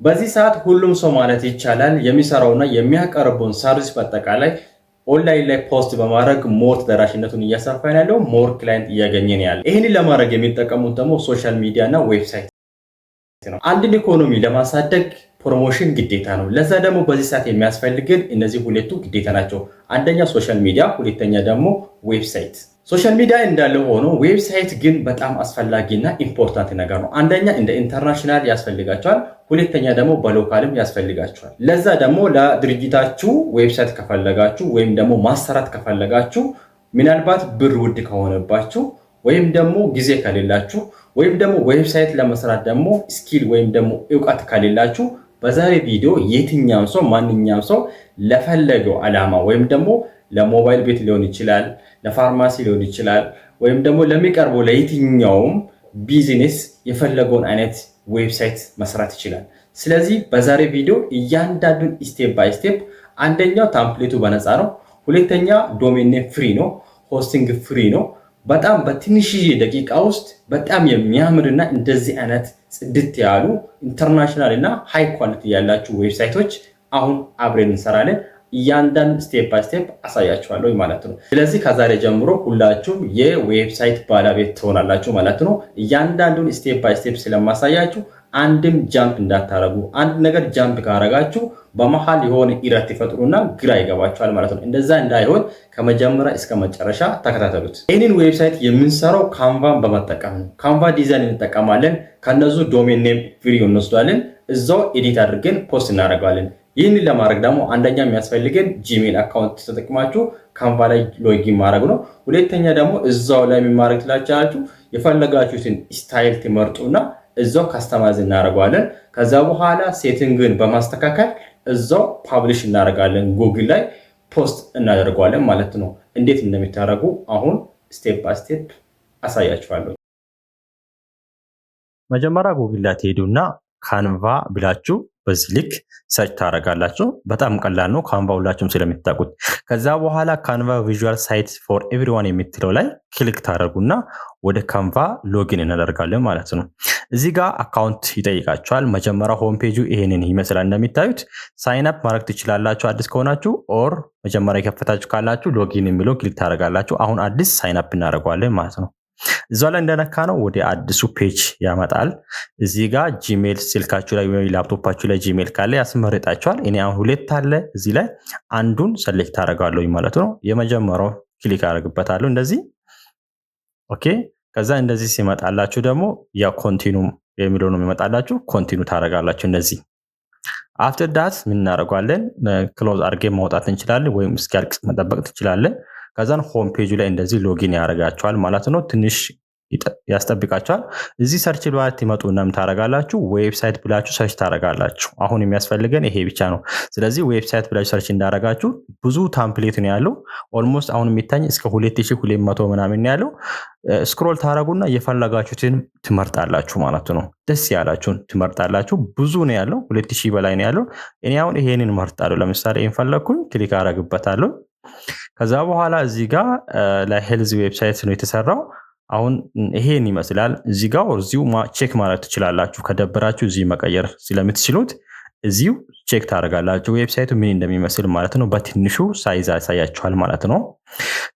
በዚህ ሰዓት ሁሉም ሰው ማለት ይቻላል የሚሰራውና የሚያቀርበውን service በአጠቃላይ ኦንላይን ላይ post በማድረግ more ተደራሽነቱን እያሰፋ ያለው፣ more client እያገኘን ያለ። ይህንን ለማድረግ የሚጠቀሙት ደግሞ social media እና website ነው። አንድን ኢኮኖሚ ለማሳደግ promotion ግዴታ ነው። ለዛ ደግሞ በዚህ ሰዓት የሚያስፈልግን እነዚህ ሁለቱ ግዴታ ናቸው። አንደኛ social media፣ ሁለተኛ ደግሞ website። Social media እንዳለ ሆኖ website ግን በጣም አስፈላጊና important ነገር ነው። አንደኛ እንደ international ያስፈልጋችኋል፣ ሁለተኛ ደግሞ በ local ም ያስፈልጋችኋል። ለዛ ደግሞ ለድርጅታችሁ website ከፈለጋችሁ ወይም ደግሞ ማሰራት ከፈለጋችሁ፣ ምናልባት ብር ውድ ከሆነባችሁ ወይም ደግሞ ጊዜ ከሌላችሁ ወይም ደግሞ website ለመስራት ደግሞ skill ወይም ደግሞ እውቀት ከሌላችሁ፣ በዛሬ ቪዲዮ የትኛውም ሰው፣ ማንኛውም ሰው ለፈለገው ዓላማ ወይም ደግሞ ለሞባይል ቤት ሊሆን ይችላል፣ ለፋርማሲ ሊሆን ይችላል፣ ወይም ደግሞ ለሚቀርበው ለየትኛውም ቢዝነስ የፈለገውን አይነት website መስራት ይችላል። ስለዚህ በዛሬ ቪዲዮ እያንዳንዱን step by step፣ አንደኛው template ኡ በነፃ ነው፣ ሁለተኛ domain name free ነው፣ hosting free ነው። በጣም በትንሽዬ ደቂቃ ውስጥ በጣም የሚያምርና እንደዚህ አይነት ጽድት ያሉ international እና high quality ያላቸው website ኦች አሁን አብረን እንሰራለን። እያንዳንዱ step by step አሳያችኋለሁ ማለት ነው። ስለዚህ ከዛሬ ጀምሮ ሁላችሁም የ website ባለቤት ትሆናላችሁ ማለት ነው። እያንዳንዱን step by step ስለማሳያችሁ አንድም jump እንዳታረጉ። አንድ ነገር jump ካረጋችሁ በመሀል የሆነ error ይፈጥሩና ግራ ይገባችኋል ማለት ነው። እንደዛ እንዳይሆን ከመጀመሪያ እስከ መጨረሻ ተከታተሉት። ይህንን website የምንሰራው Canva ን በመጠቀም ነው። Canva design እንጠቀማለን። ከነዙ domain name free እንወስዳለን። እዛው edit አድርገን post እናደርገዋለን። ይህንን ለማድረግ ደግሞ አንደኛ የሚያስፈልገን Gmail account ተጠቅማችሁ Canva ላይ login ማድረግ ነው። ሁለተኛ ደግሞ እዛው ላይ የሚማድረግ ትላቻላችሁ፣ የፈለጋችሁትን style ትመርጡና እዛው customize እናደርገዋለን። ከዛ በኋላ setting ን በማስተካከል እዛው publish እናደርጋለን፣ ጉግል ላይ post እናደርገዋለን ማለት ነው። እንዴት እንደሚታደርጉ አሁን step by step አሳያችኋለሁ። መጀመሪያ ጉግል ላይ ትሄዱና Canva ብላችሁ በዚህ ልክ search ታደርጋላችሁ። በጣም ቀላል ነው። Canva ሁላችሁም ስለምታውቁት። ከዛ በኋላ Canva visual site for everyone የምትለው ላይ click ታደርጉና ወደ Canva login እናደርጋለን ማለት ነው። እዚህ ጋር account ይጠይቃችኋል። መጀመሪያ home page ኡ ይሄንን ይመስላል እንደሚታዩት። Sign up ማድረግ ትችላላችሁ አዲስ ከሆናችሁ፣ or መጀመሪያ የከፈታችሁ ካላችሁ login የሚለውን click ታደርጋላችሁ። አሁን አዲስ sign up እናደርገዋለን ማለት ነው። እዛ ላይ እንደነካነው ወደ አዲሱ page ያመጣል። እዚህ ጋር Gmail ስልካችሁ ላይ ወይ ላፕቶፓችሁ ላይ Gmail ካለ ያስመርጣችኋል። እኔ አሁን ሁለት አለ፣ እዚህ ላይ አንዱን select አደርጋለሁ ማለት ነው። የመጀመሪያው click አደርግበታለሁ እንደዚህ፣ okay። ከዛ እንደዚህ ሲመጣላችሁ ደግሞ ያው continue የሚለው ነው የሚመጣላችሁ። Continue ታደርጋላችሁ እንደዚህ። After that ምን እናደርገዋለን? Close አድርገን ማውጣት እንችላለን፣ ወይም እስኪያልቅ መጠበቅ ትችላለን። ከዛን home page ኡ ላይ እንደዚህ login ያደርጋችኋል ማለት ነው። ትንሽ ያስጠብቃችኋል። እዚህ search bar ትመጡና ምን ታደርጋላችሁ? Website ብላችሁ search ታደርጋላችሁ። አሁን የሚያስፈልገን ይሄ ብቻ ነው። ስለዚህ website ብላችሁ search እንዳደረጋችሁ ብዙ template ነው ያለው። Almost አሁን የሚታየኝ እስከ 2200 ምናምን ያለው። Scroll ታደርጉና የፈለጋችሁትን ትመርጣላችሁ ማለት ነው። ደስ ያላችሁን ትመርጣላችሁ። ብዙ ነው ያለው፣ 2000 በላይ ነው ያለው። እኔ አሁን ይሄንን እመርጣለሁ። ለምሳሌ ይሄን ፈለግኩኝ፣ click አደርግበታለሁ። ከዛ በኋላ እዚህ ጋር ለ health website ነው የተሰራው። አሁን ይሄን ይመስላል። እዚህ ጋር እዚሁ check ማድረግ ትችላላችሁ። ከደበራችሁ እዚህ መቀየር ስለምትችሉት እዚሁ check ታደርጋላችሁ website ኡ ምን እንደሚመስል ማለት ነው። በትንሹ size ያሳያችኋል ማለት ነው።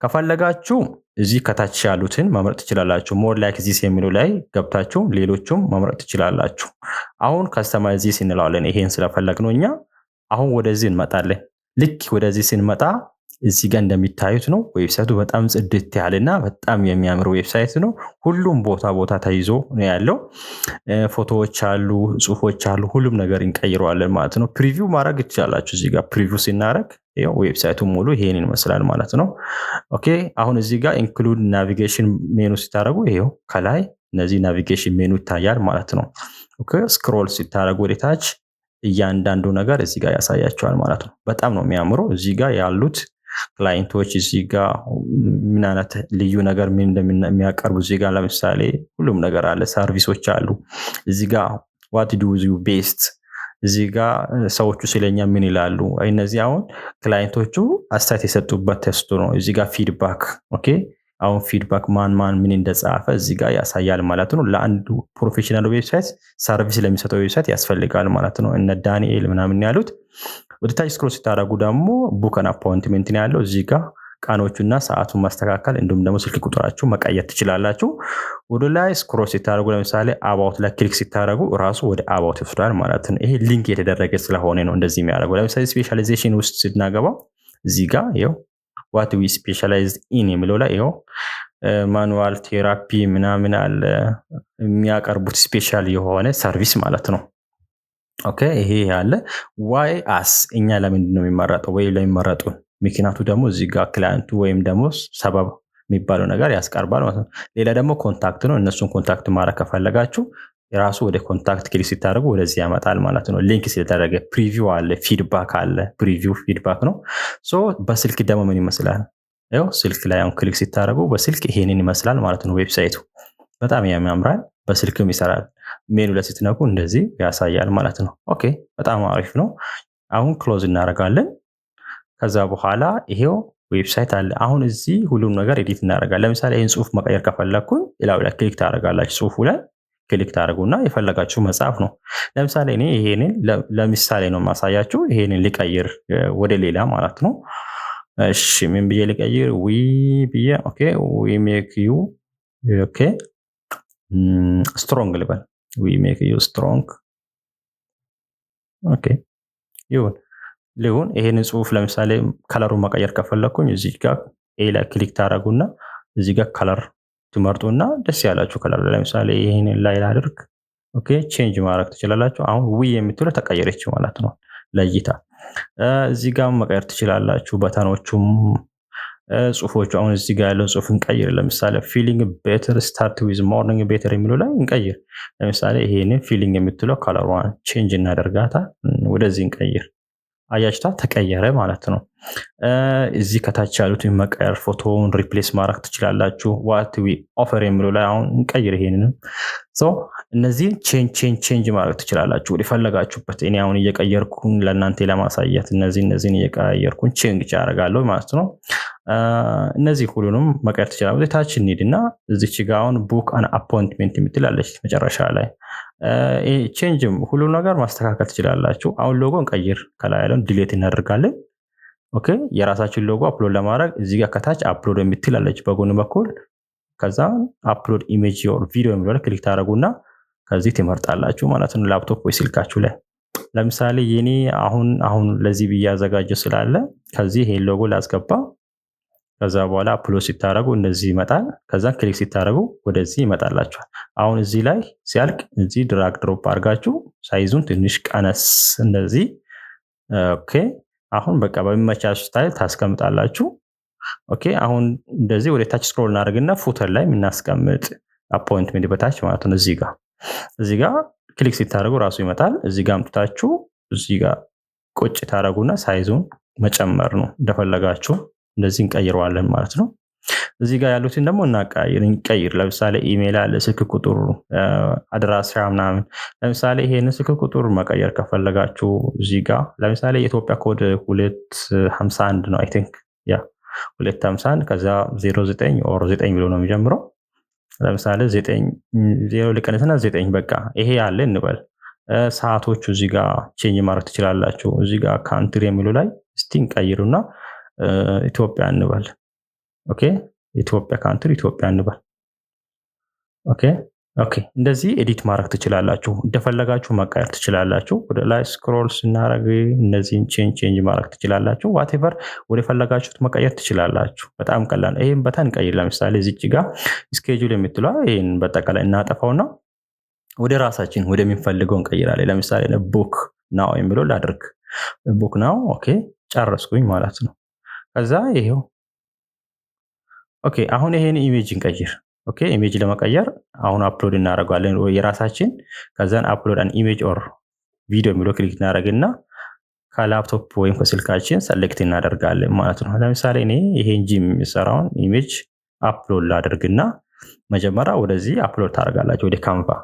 ከፈለጋችሁ እዚህ ከታች ያሉትን መምረጥ ትችላላችሁ። More like this የሚለው ላይ ገብታችሁ ሌሎቹም መምረጥ ትችላላችሁ። አሁን customize this እንለዋለን። ይሄን ስለፈለግነው እኛ አሁን ወደዚህ እንመጣለን። ልክ ወደዚህ ስንመጣ እዚህ ጋር እንደሚታዩት ነው። Website ኡ በጣም ጽድት ያለና በጣም የሚያምር website ነው። ሁሉም ቦታ ቦታ ተይዞ ነው ያለው። ፎቶዎች አሉ፣ ጽሁፎች አሉ። ሁሉም ነገር እንቀይረዋለን ማለት ነው። Preview ማድረግ ትችላላችሁ። እዚህ ጋር preview ሲናረግ ይኸው website ኡ ሙሉ ይሄን ይመስላል ማለት ነው። Okay፣ አሁን እዚህ ጋር include navigation menu ስታደርጉ ይሄው ከላይ እነዚህ navigation menu ይታያል ማለት ነው። Okay፣ scroll ስታደርጉ ወደ ታች እያንዳንዱ ነገር እዚህ ጋር ያሳያችኋል ማለት ነው። በጣም ነው የሚያምረው። እዚህ ጋር ያሉት client ኦች፣ እዚህ ጋር ምን አይነት ልዩ ነገር ምን እንደሚያቀርቡ እዚህ ጋር ለምሳሌ ሁሉም ነገር አለ። Service ኦች አሉ። እዚህ ጋር what do you best፣ እዚህ ጋር ሰዎቹ ስለኛ ምን ይላሉ? እነዚህ አሁን client ኦቹ አስተያየት የሰጡበት test ኡ ነው። እዚህ ጋር feedback፣ okay። አሁን feedback ማን ማን ምን እንደጻፈ እዚህ ጋር ያሳያል ማለት ነው። ለአንዱ professional website service ለሚሰጠው website ያስፈልጋል ማለት ነው። እነ ዳንኤል ምናምን ያሉት። ወደ ታች scroll ስታደርጉ ደግሞ book an appointment ነው ያለው። እዚህ ጋር ቀኖቹና ሰዓቱን ማስተካከል እንዲሁም ደግሞ ስልክ ቁጥራችሁ መቀየር ትችላላችሁ። ወደ ላይ scroll ስታደርጉ ለምሳሌ about ላይ click ስታደርጉ ራሱ ወደ about ይወስዳል ማለት ነው። ይሄ link የተደረገ ስለሆነ ነው እንደዚህ የሚያደርገው። ለምሳሌ specialization ውስጥ ስናገባ እዚህ ጋር ይኸው what we specialize in የሚለው ላይ ይኸው manual therapy ምናምን አለ፣ የሚያቀርቡት special የሆነ service ማለት ነው። Okay፣ ይሄ ያለ why us፣ እኛ ለምንድን ነው የሚመረጠው ወይ ለሚመረጡ ምክንያቱ ደግሞ እዚህ ጋር client ኡ ወይም ደግሞ ሰበብ የሚባለው ነገር ያስቀርባል ማለት ነው። ሌላ ደግሞ contact ነው። እነሱን contact ማድረግ ከፈለጋችሁ የራሱ ወደ contact click ስታደርጉ ወደዚህ ያመጣል ማለት ነው። Link ስለተደረገ preview አለ፣ feedback አለ። Preview feedback ነው። So በስልክ ደግሞ ምን ይመስላል? ያው ስልክ ላይ አሁን click ስታደርጉ በስልክ ይሄንን ይመስላል ማለት ነው። Website ኡ በጣም ያምራል። በስልክም ይሰራል። ሜኑ ላይ ስትነኩ እንደዚህ ያሳያል ማለት ነው። Okay፣ በጣም አሪፍ ነው። አሁን close እናደርጋለን። ከዛ በኋላ ይሄው website አለ። አሁን እዚህ ሁሉም ነገር edit እናደርጋለን። ለምሳሌ ይህን ጽሁፍ መቀየር ከፈለግኩኝ ላዩ ላይ click ታደርጋላችሁ። ጽሁፉ ላይ click ታደርጉና የፈለጋችሁ መጻፍ ነው። ለምሳሌ እኔ ይሄንን ለምሳሌ ነው የማሳያችሁ። ይሄንን ልቀይር ወደ ሌላ ማለት ነው። እሺ፣ ምን ብዬ ልቀይር? We ብዬ፣ okay፣ we make you፣ okay፣ strong ልበል። We make you strong፣ okay፣ ይሁን ሊሆን። ይሄንን ጽሁፍ ለምሳሌ color ኡን መቀየር ከፈለኩኝ እዚህ ጋር A ላይ click ታደርጉና እዚህ ጋር color ትመርጡና ደስ ያላችሁ color፣ ለምሳሌ ይሄንን ላይ ላድርግ። Okay፣ change ማድረግ ትችላላችሁ። አሁን we የምትለው ተቀየረች ማለት ነው ለእይታ። እዚህ ጋር መቀየር ትችላላችሁ። Button ኦቹም ጽሁፎቹ፣ አሁን እዚህ ጋር ያለውን ጽሁፍ እንቀይር። ለምሳሌ feeling better start with morning better የሚለው ላይ እንቀይር። ለምሳሌ ይሄንን feeling የምትለው color ሯን change እናደርጋታ፣ ወደዚህ እንቀይር። አያችታ፣ ተቀየረ ማለት ነው። እዚህ ከታች ያሉትን መቀየር፣ ፎቶውን replace ማድረግ ትችላላችሁ። What we offer የሚለው ላይ አሁን እንቀይር ይሄንንም። So እነዚህን change change change ማድረግ ትችላላችሁ ወደ ፈለጋችሁበት። እኔ አሁን እየቀየርኩን ለእናንተ ለማሳየት እነዚህን እየቀየርኩን change ያደርጋለሁ ማለት ነው። እነዚህ ሁሉንም መቀየር ትችላላችሁ። ታች እንሂድና እዚች ጋ አሁን book an appointment የምትል አለች መጨረሻ ላይ፣ change ሁሉ ነገር ማስተካከል ትችላላችሁ። አሁን ሎጎ እንቀይር። ከላይ ያለውን delete እናደርጋለን። Okay፣ የራሳችን logo upload ለማድረግ እዚህ ጋር ከታች upload የምትል አለች በጎን በኩል። ከዛ upload image or video የሚለው click ታደርጉና ከዚህ ትመርጣላችሁ ማለት ነው። ላፕቶፕ ወይ ስልካችሁ ላይ ለምሳሌ የኔ አሁን አሁን ለዚህ ብዬ ያዘጋጀው ስላለ ከዚህ ይሄን ሎጎ ላስገባ። ከዛ በኋላ upload ስታደርጉ እንደዚህ ይመጣል። ከዛ click ስታደርጉ ወደዚህ ይመጣላችኋል። አሁን እዚህ ላይ ሲያልቅ እዚህ drag drop አድርጋችሁ size ኡን ትንሽ ቀነስ እንደዚህ። Okay፣ አሁን በቃ በሚመቻችሁ style ታስቀምጣላችሁ። Okay፣ አሁን እንደዚህ ወደ ታች scroll እናደርግና footer ላይ የምናስቀምጥ appointment በታች ማለት ነው። እዚህ ጋር click ስታደርጉ ራሱ ይመጣል። እዚህ ጋር አምጥታችሁ እዚህ ጋር ቁጭ ታደርጉና size ኡን መጨመር ነው፣ እንደፈለጋችሁ እንደዚህ እንቀይረዋለን ማለት ነው። እዚህ ጋር ያሉትን ደግሞ እናቀያይር፣ እንቀይር። ለምሳሌ ኢሜይል አለ፣ ስልክ ቁጥር፣ አድራሻ ምናምን። ለምሳሌ ይሄን ስልክ ቁጥር መቀየር ከፈለጋችሁ እዚህ ጋር ለምሳሌ የኢትዮጵያ ኮድ 251 ነው I think፣ yeah፣ 251፣ ከዛ 09 or 9 ብሎ ነው የሚጀምረው። ለምሳሌ 9 0 ልቀንስና 9፣ በቃ ይሄ ያለ እንበል። ሰዓቶቹ እዚህ ጋር change ማድረግ ትችላላችሁ። እዚህ ጋር country የሚሉ ላይ እስቲ እንቀይሩና ኢትዮጵያ እንበል። Okay፣ ኢትዮጵያ country ኢትዮጵያ እንበል። Okay፣ እንደዚህ edit ማድረግ ትችላላችሁ። እንደፈለጋችሁ መቀየር ትችላላችሁ። ወደ ላይ scroll ስናደርግ እነዚህን change change ማድረግ ትችላላችሁ። Whatever ወደ ፈለጋችሁት መቀየር ትችላላችሁ። በጣም ቀላል ነው። ይሄን button እንቀይር። ለምሳሌ እዚች ጋር schedule የምትለዋ ይሄን በአጠቃላይ እናጠፋውና ወደ ራሳችን ወደሚፈልገው እንቀይራለን። ለምሳሌ book now የሚለው ላድርግ። Book now፣ okay፣ ጨረስኩኝ ማለት ነው። ከዛ ይሄው፣ okay፣ አሁን ይሄን image እንቀይር። Okay፣ image ለመቀየር አሁን upload እናደርገዋለን የራሳችን። ከዛን upload an image or video የሚለው click እናደርግና ከላፕቶፕ ወይም ከስልካችን select እናደርጋለን ማለት ነው። ለምሳሌ እኔ ይሄን ጂም የሚሰራውን image upload ላድርግና መጀመሪያ ወደዚህ upload ታደርጋላችሁ፣ ወደ Canva፣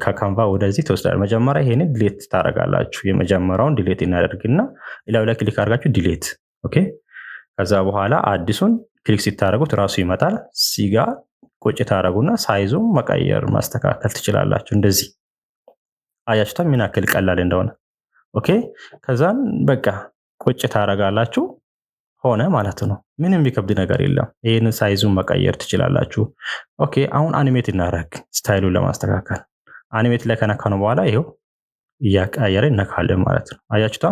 ከ Canva ወደዚህ ትወስዳል። መጀመሪያ ይሄንን delete ታደርጋላችሁ። የመጀመሪያውን delete እናደርግና ላዩ ላይ click አድርጋችሁ delete። Okay፣ ከዛ በኋላ አዲሱን click ስታደርጉት ራሱ ይመጣል። እዚህ ጋር ቁጭ ታደርጉና size ኡ መቀየር ማስተካከል ትችላላችሁ። እንደዚህ አያችሁታ ምን ያክል ቀላል እንደሆነ። Okay ከዛን በቃ ቁጭ ታደርጋላችሁ ሆነ ማለት ነው። ምንም የሚከብድ ነገር የለም። ይህንን size ኡን መቀየር ትችላላችሁ። Okay አሁን animate እናደርግ style ኡን ለማስተካከል animate ላይ ከነካነው በኋላ ይኸው እያቀያየረ እነካለን ማለት ነው። አያችሁታ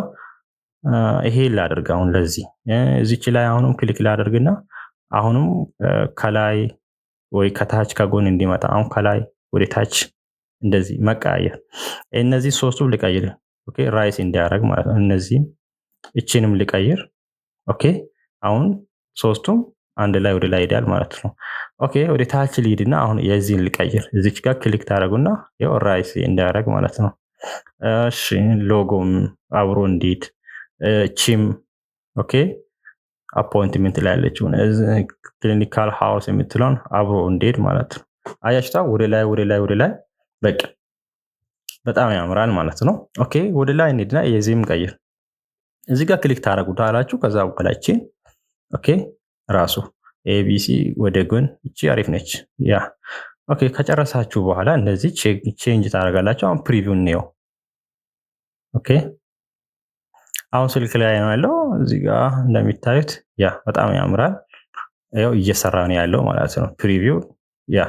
ይሄ ላደርግ አሁን ለዚህ እዚች ላይ አሁንም click ላደርግና አሁንም ከላይ ወይ ከታች ከጎን እንዲመጣ አሁን ከላይ ወደ ታች እንደዚህ መቀያየር እነዚህ ሶስቱም ልቀይር። Okay rise እንዲያደርግ ማለት ነው። እነዚህም እቺንም ልቀይር። Okay አሁን ሶስቱም አንድ ላይ ወደ ላይ ይሄዳል ማለት ነው። Okay ወደ ታች ልሂድና አሁን የዚህን ልቀይር። እዚች ጋር click ታደርጉና ያው rise እንዲያደርግ ማለት ነው። እሺ ሎጎም አብሮ እንዲሄድ እቺም okay appointment ላይ ያለችውን clinical hours የምትለውን አብሮ እንዲሄድ ማለት ነው። አያችሁታ ወደ ላይ ወደ ላይ ወደ ላይ በቃ በጣም ያምራል ማለት ነው። Okay ወደ ላይ እንሂድና የዚህም ቀይር። እዚህ ጋር click ታደርጉታላችሁ። ከዛ በኋላ እቺ okay ራሱ ABC ወደ ጎን እቺ አሪፍ ነች። Yeah okay ከጨረሳችሁ በኋላ እንደዚህ change ታደርጋላችሁ። አሁን preview እንየው። Okay አሁን ስልክ ላይ ነው ያለው። እዚህ ጋር እንደሚታዩት yeah በጣም ያምራል። ያው እየሰራ ነው ያለው ማለት ነው። Preview yeah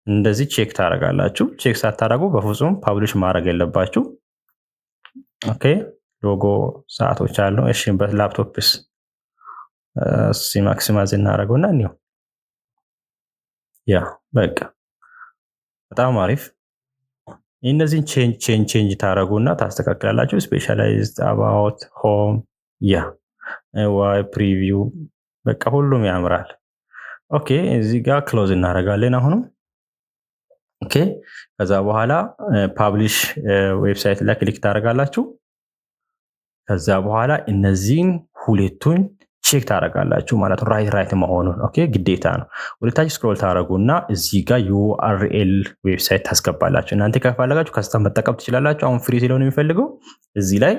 እንደዚህ check ታደርጋላችሁ። Check ሳታደርጉ በፍጹም publish ማድረግ የለባችሁ። Okay logo ሰዓቶች አሉ። እሺ በ laptop ስ እሲ maximize እናደርገውና እንየው። Yeah በቃ በጣም አሪፍ። እነዚህን change change change ታደርጉና ታስተካክላላችሁ። Specialized about home yeah why preview በቃ ሁሉም ያምራል። Okay እዚህ ጋር close እናደርጋለን አሁንም። Okay ከዛ በኋላ publish website ላይ click ታደርጋላችሁ። ከዛ በኋላ እነዚህን ሁለቱን check ታደርጋላችሁ ማለት ነው፣ right right መሆኑን። Okay ግዴታ ነው። ወደታች scroll ታደርጉና እዚህ ጋር URL website ታስገባላችሁ። እናንተ ከፈለጋችሁ custom መጠቀም ትችላላችሁ። አሁን free ስለሆነ የሚፈልገው እዚህ ላይ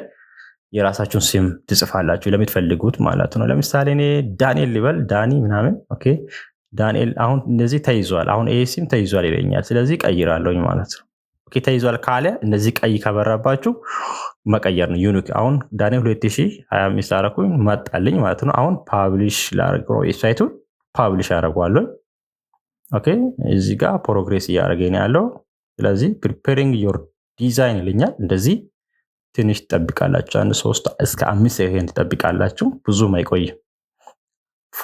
የራሳችሁን ስም ትጽፋላችሁ ለምትፈልጉት ማለት ነው። ለምሳሌ እኔ ዳንኤል ልበል፣ ዳኒ ምናምን። Okay ዳንኤል አሁን እንደዚህ ተይዟል። አሁን ይሄ ስም ተይዟል ይለኛል። ስለዚህ ቀይራለሁኝ ማለት ነው። Okay ተይዟል ካለ እንደዚህ ቀይ ከበራባችሁ መቀየር ነው። Unique አሁን ዳንኤል 2025 አደረኩኝ መጣልኝ ማለት ነው። አሁን publish ላደርገው website ኡን publish አደርገዋለሁ። Okay እዚህ ጋር progress እያደረገ ነው ያለው። ስለዚህ preparing your design ይለኛል። እንደዚህ ትንሽ ትጠብቃላችሁ። አንድ 3 እስከ 5 ሰከንድ ትጠብቃላችሁ። ብዙም አይቆይም። ፏ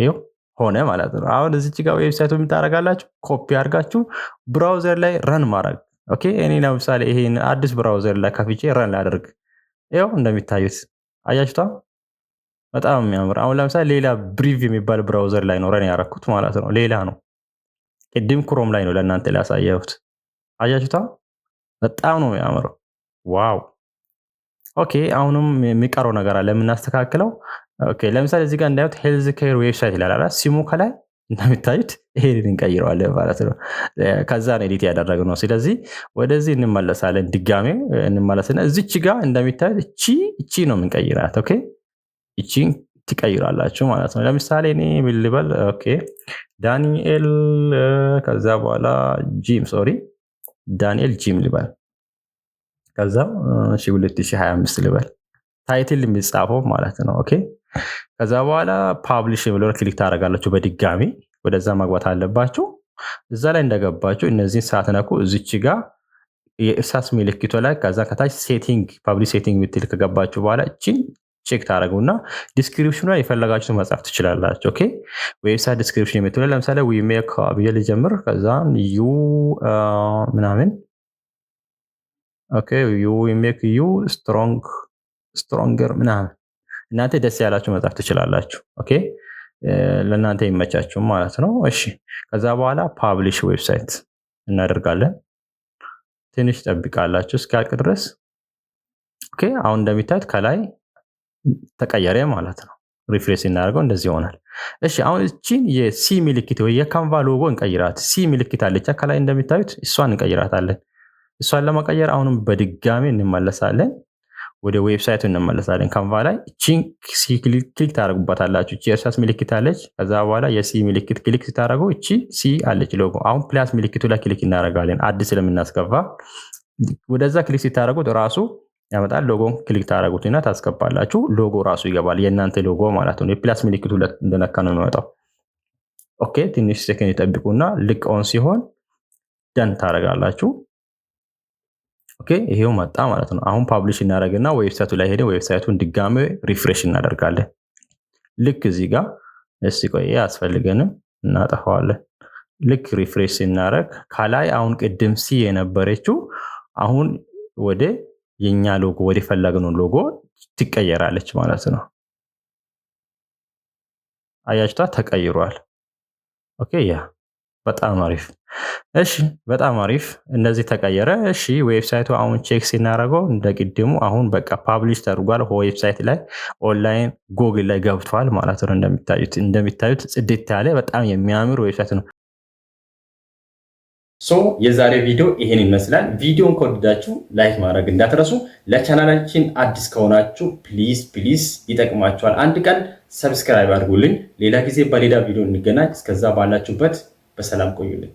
ይኸው ሆነ ማለት ነው። አሁን እዚች ጋር website ኡ የምታደርጋላችሁ ኮፒ አድርጋችሁ browser ላይ run ማድረግ። Okay እኔ ለምሳሌ ይሄን አዲስ browser ላይ ከፍቼ run ላደርግ፣ ይኸው እንደሚታዩት አያችሁታ፣ በጣም የሚያምር። አሁን ለምሳሌ ሌላ Brave የሚባል browser ላይ ነው run ያደረኩት ማለት ነው። ሌላ ነው። ቅድም Chrome ላይ ነው ለእናንተ ላሳየሁት። አያችሁታ፣ በጣም ነው የሚያምረው። Wow። Okay አሁንም የሚቀረው ነገር አለ የምናስተካክለው። Okay ለምሳሌ እዚህ ጋር እንዳዩት health care website ይላል አይደል? ስሙ ከላይ እንደሚታዩት ይሄንን እንቀይረዋለን ማለት ነው። ከዛ ነው edit ያደረግነው። ስለዚህ ወደዚህ እንመለሳለን፣ ድጋሜ እንመለስና እዚች ጋር እንደሚታዩት እቺ እቺ ነው የምንቀይራት። Okay እቺን ትቀይራላችሁ ማለት ነው። ለምሳሌ እኔ ምን ልበል? Okay ዳንኤል ከዛ በኋላ ጂም፣ sorry ዳንኤል ጂም ልበል። ከዛ እሺ 2025 ልበል title የሚጻፈው ማለት ነው። Okay ከዛ በኋላ publish ብሎ click ታደርጋላችሁ። በድጋሚ ወደዛ መግባት አለባችሁ። እዛ ላይ እንደገባችሁ እነዚህን ሳትነኩ እዚች ጋር የእርሳስ ምልክቷ ላይ ከዛ ከታች setting publish setting የምትል ከገባችሁ በኋላ እቺን check ታደርጉና description ኑ ላይ የፈለጋችሁትን መጻፍ ትችላላችሁ። Okay website description የምትለው ለምሳሌ we make ብዬ ልጀምር። ከዛ you ምናምን okay you we make you strong stronger ምናምን እናንተ ደስ ያላችሁ መጻፍ ትችላላችሁ። Okay ለእናንተ ይመቻችሁ ማለት ነው። እሺ ከዛ በኋላ publish website እናደርጋለን። ትንሽ ጠብቃላችሁ እስኪያልቅ ድረስ። Okay አሁን እንደሚታዩት ከላይ ተቀየረ ማለት ነው። Refresh እናደርገው እንደዚህ ይሆናል። እሺ አሁን እቺን የ C ምልክት ወይ የ Canva logo እንቀይራት። C ምልክት አለች ከላይ እንደሚታዩት እሷን እንቀይራታለን። እሷን ለመቀየር አሁንም በድጋሚ እንመለሳለን። ወደ website ኡ እንመለሳለን። Canva ላይ እቺን C click ታደርጉባታላችሁ። እቺ የእርሳስ ምልክት አለች። ከዛ በኋላ የ C ምልክት click ስታደርጉ እቺ C አለች ሎጎ። አሁን plus ምልክቱ ላይ click እናደርጋለን አዲስ ስለምናስገባ። ወደዛ click ስታደርጉት ራሱ ያመጣል። Logo ን click ታደርጉትና ታስገባላችሁ። ሎጎ ራሱ ይገባል። የእናንተ ሎጎ ማለት ነው። የ plus ምልክቱ እንደነካ ነው የሚመጣው። Okay፣ ትንሽ ሴከንድ ይጠብቁና ልክ on ሲሆን done ታደርጋላችሁ። Okay፣ ይሄው መጣ ማለት ነው። አሁን publish እናደርግና website ኡ ላይ ሄደን website ኡን ድጋሜ refresh እናደርጋለን። ልክ እዚህ ጋር፣ እስቲ ቆይ፣ አያስፈልገንም፣ እናጠፋዋለን። ልክ refresh ስናደርግ ከላይ አሁን ቅድም C የነበረችው አሁን ወደ የኛ ሎጎ፣ ወደ ፈለግነው ሎጎ ትቀየራለች ማለት ነው። አያችሁታ፣ ተቀይሯል። Okay፣ yeah፣ በጣም አሪፍ። እሺ፣ በጣም አሪፍ። እንደዚህ ተቀየረ። እሺ፣ website ኡ አሁን check ስናደርገው እንደ ቅድሙ አሁን በቃ publish ተደርጓል። Website ላይ online Google ላይ ገብቷል ማለት ነው። እንደሚታዩት ጽድት ያለ በጣም የሚያምር website ነው። So የዛሬ ቪዲዮ ይሄን ይመስላል። ቪዲዮን ከወደዳችሁ like ማድረግ እንዳትረሱ። ለቻናላችን አዲስ ከሆናችሁ please please፣ ይጠቅማችኋል፣ አንድ ቀን subscribe አድርጉልኝ። ሌላ ጊዜ በሌላ ቪዲዮ እንገናኝ። እስከዛ ባላችሁበት በሰላም ቆዩልኝ።